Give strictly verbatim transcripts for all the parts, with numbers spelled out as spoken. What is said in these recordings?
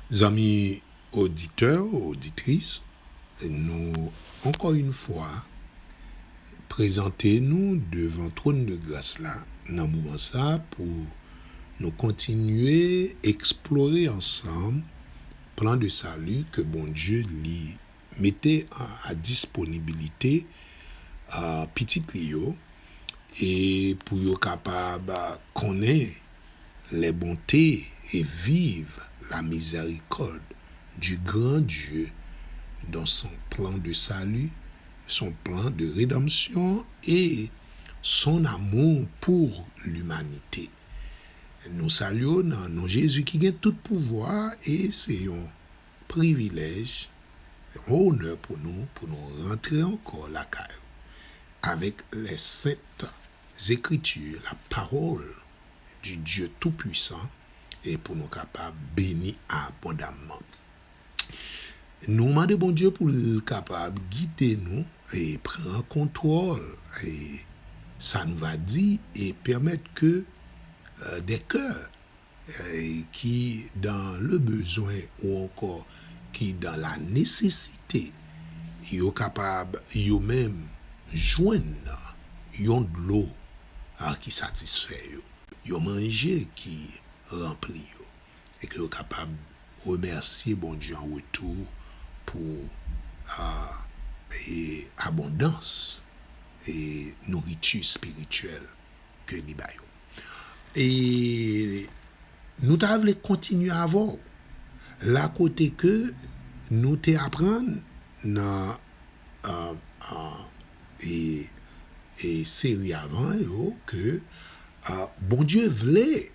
Zanmi oditè, oditris, nou ankò yon fwa prezante nou devan twòn de gras la nan moman sa pou nou kontinye eksplore ansanm plan de sali ke Bondye li mete a, a disponibilite a pitit li yo, e pou yo kapab konnen les bontés et vivre la miséricorde du grand Dieu dans son plan de salut, son plan de rédemption et son amour pour l'humanité. Nou salye w nan non Jezi ki gen tout pouvwa, e se yon privilèj, yon onè pou nou, pou nou rantre ankò lakay ou avèk les saintes écritures, la parole du Dieu Tout-Puissant, e pou nou kapab beni abondamman. Nou mande Bondye pou l kapab gide nou e pran kontwòl e sa nou va di, e pèmèt ke, euh, des cœurs, euh, qui dans le besoin ou encore qui dans la nécessité, yo kapab yo menm jwenn yon dlo a ki satisfè yo, yon manje ki ranpli yo, e ke yo kapab remèsye Bondye an retou pou a, e abondans e nouriti espirityèl ke li ba yo. E nou ta vle kontinye avè w la kote ke nou te aprann nan a, a, e, e seri avan yo ke a, Bondye vle,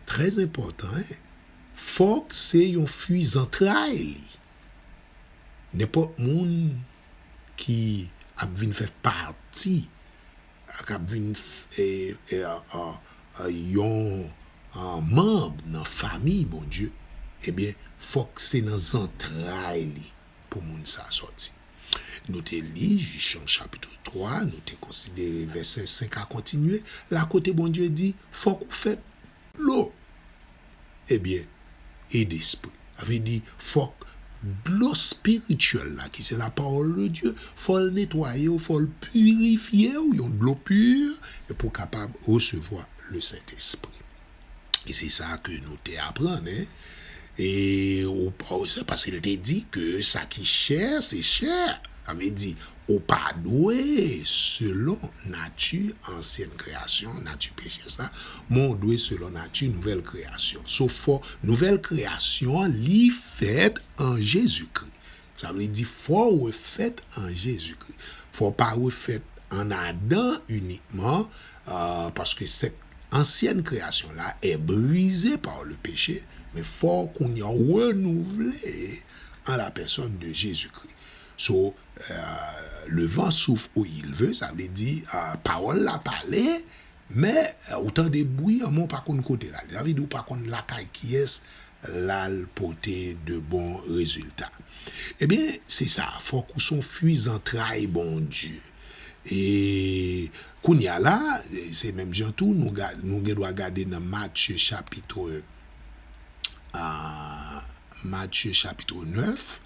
trè enpòtan, fòk se yon fwi zantray li. Nenpòt moun ki ap vin fè pati, k ap vin f- e, e, a, a, a, yon a, manm nan fanmi Bondye, ebyen, fòk se nan zantray li pou moun sa sòti. Nou te li Jan chapit twa, nou te konsidere vèsè senk a kontinye, la kote Bondye di, fòk ou fèt dlo, ebyen, e despri. Sa vle di, fòk dlo espirityèl la, ki se la parole de Dieu, fò l netwaye w, fò l pirifye w, yon dlo pi, e pou w kapab resevwa le Sentespri. E se sa ke nou te aprann, en. E ou, ou, se paske l te di ke sa ki chè, se chè. Sa vle di, ou pa dwe selon nati ansyèn kreyasyon, nati peche sa, men ou dwe selon nati nouvèl kreyasyon. So fò nouvèl kreyasyon an, li fèt an Jezikri. Sa vle di, fò w refèt an Jezikri. Fò w pa refèt an Adan inikman, a, paske cette ancienne création-là est brisée par le péché, men fò w kounye a w renouvle en la personne de Jésus-Christ. So, euh, le vent souffle où il veut, sa vle di, euh, pawòl la pale, men, euh, ou tande bri an, men ou pa konn kote l ale. Sa vle di ou pa konn lakay kiyès l al pote de bon rezilta. Ebyen, se sa, fòk ou se yon fwi zantray Bondye. E kounye a la, se menm jan tou, nou ga-, nou gen dwa gade nan Matye chapit, a, Matye chapit nèf,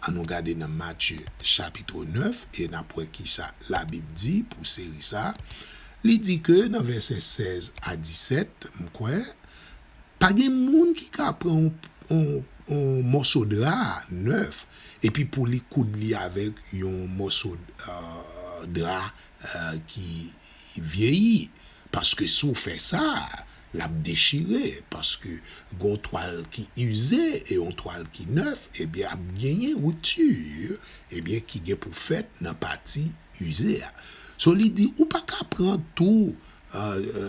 an nou gade nan Matye chapit nèf, e n ap wè kisa Labib di pou seri sa. Li di ke nan vèsè sèz a disèt, m kwè, pa gen moun ki ka pran yon, yon, yon mòso dra nèf, epi pou li koud li avèk yon mòso, a, dra, a, ki vyeyi. Paske si w fè sa, l ap dechire, paske gen yon twal ki ize e yon twal ki nèf, ebyen, ap genyen ripti, ebyen, ki gen pou fèt nan pati ize a. So, li di, ou pa ka pran tou, a, a,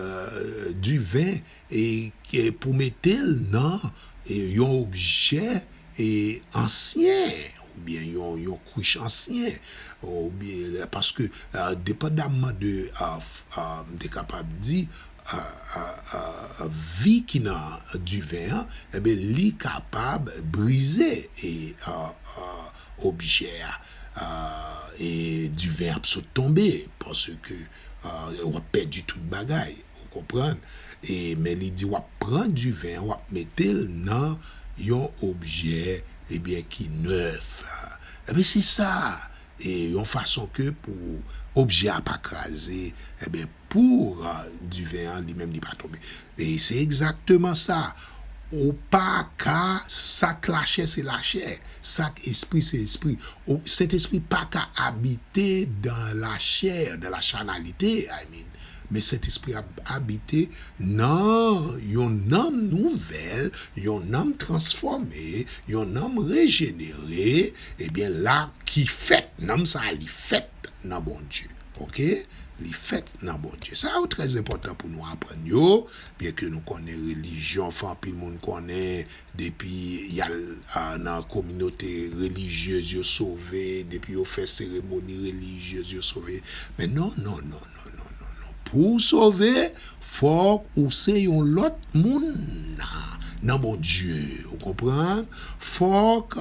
diven e, e pou mete l nan, e, yon objè, e, ansyen, oubyen yon, yon kwich ansyen, oubyen, paske, a, depandamman de, a, f-, a, m te kapab di, a, a, a, vi ki nan diven an, ebyen, li kapab brize, e, a, a, objè a, a, e diven ap sot tonbe, paske, a, w ap pèdi tout bagay, ou konprann? E, men li di w ap pran diven an, w ap mete l nan, yon objè, ebyen, ki nèf. Ebyen, se sa. E yon fason ke pou objè a pa kraze, ebyen, pou diven an, li menm, li pa tonbe. E se egzakteman sa. Ou pa ka, sa k lachè, se lachè. Sa k espri, se espri. Sentespri pa ka abite dans la chair, dans la charnalité, I mean. Men Sentespri ap abite nan yon nanm nouvèl, yon nanm transfòme, yon nanm rejenere, ebyen la ki fèt, nanm sa a li fèt nan Bondye. Oke? Li fèt nan Bondye. Sa yo trè enpòtan pou nou aprann yo, byenke nou konnen relijyon fè anpil moun konnen depi y al nan kominote relijyez yo sove, depi yo fè seremoni relijyez yo sove. Men non, non, non, non, non, non, non. Pou w sove, fòk ou se yon lòt moun nan Bondye. Ou konprann? Fòk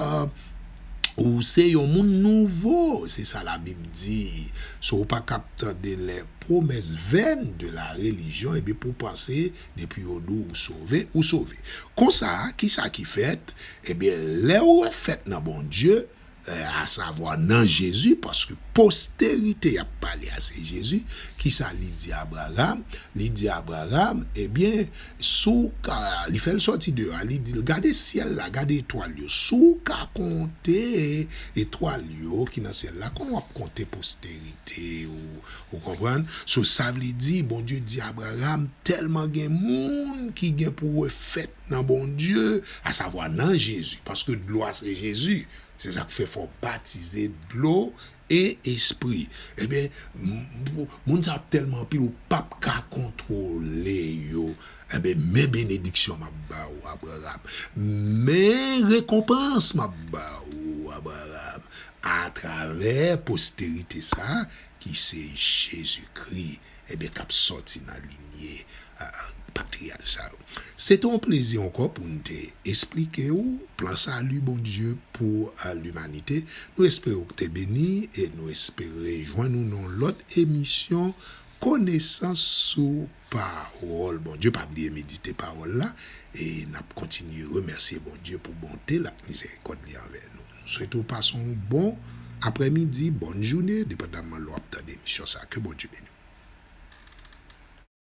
ou se yon moun nouvo. Se sa Labib di. So ou pa kab tande les promesses vaines de la religion, ebyen pou w panse depi yo di w ou sove, ou sove. Konsa, kisa ki fèt? Ebyen, lè ou refèt nan Bondye, asavwa nan Jezi, paske posterite y ap pale a se Jezi, kisa li di Abraram? Li di Abraram, ebyen, si w ka, li fè l sòti deyò a, li di l, gade syèl la, gade etwal yo. Si w ka konte etwal yo ki nan syèl la, kòman w ap konte posterite ou, ou konprann? So, sa vle di, Bondye di Abraram, tèlman gen moun ki gen pou refèt nan Bondye, asavwa nan Jezi, paske dlo a se Jezi. Se sa k fè fò w batize dlo e espri. Ebyen, moun sa ap tèlman anpil, ou p ap ka kontwole yo. Ebyen, men benediksyon m ap ba ou, Abraram. Men rekonpans m ap ba ou, Abraram. Atravè posterite sa ki se Jezikri, ebyen, k ap sòti nan linye patriyach sa yo. Se te yon plezi ankò pou n te esplike w plan sali Bondye pou limanite. Nou espere w te beni e nou espere jwenn ou nan yon lòt emisyon Konesans sou Pawòl Bondye. Pa bliye medite pawòl la e n ap kontinye remèsye Bondye pou bonte l ak mizerikòd li anvè nou. Nou swete w pase yon bon aprèmidi, bòn jounen, depandamman lè w ap tande emisyon sa. Ke Bondye beni w.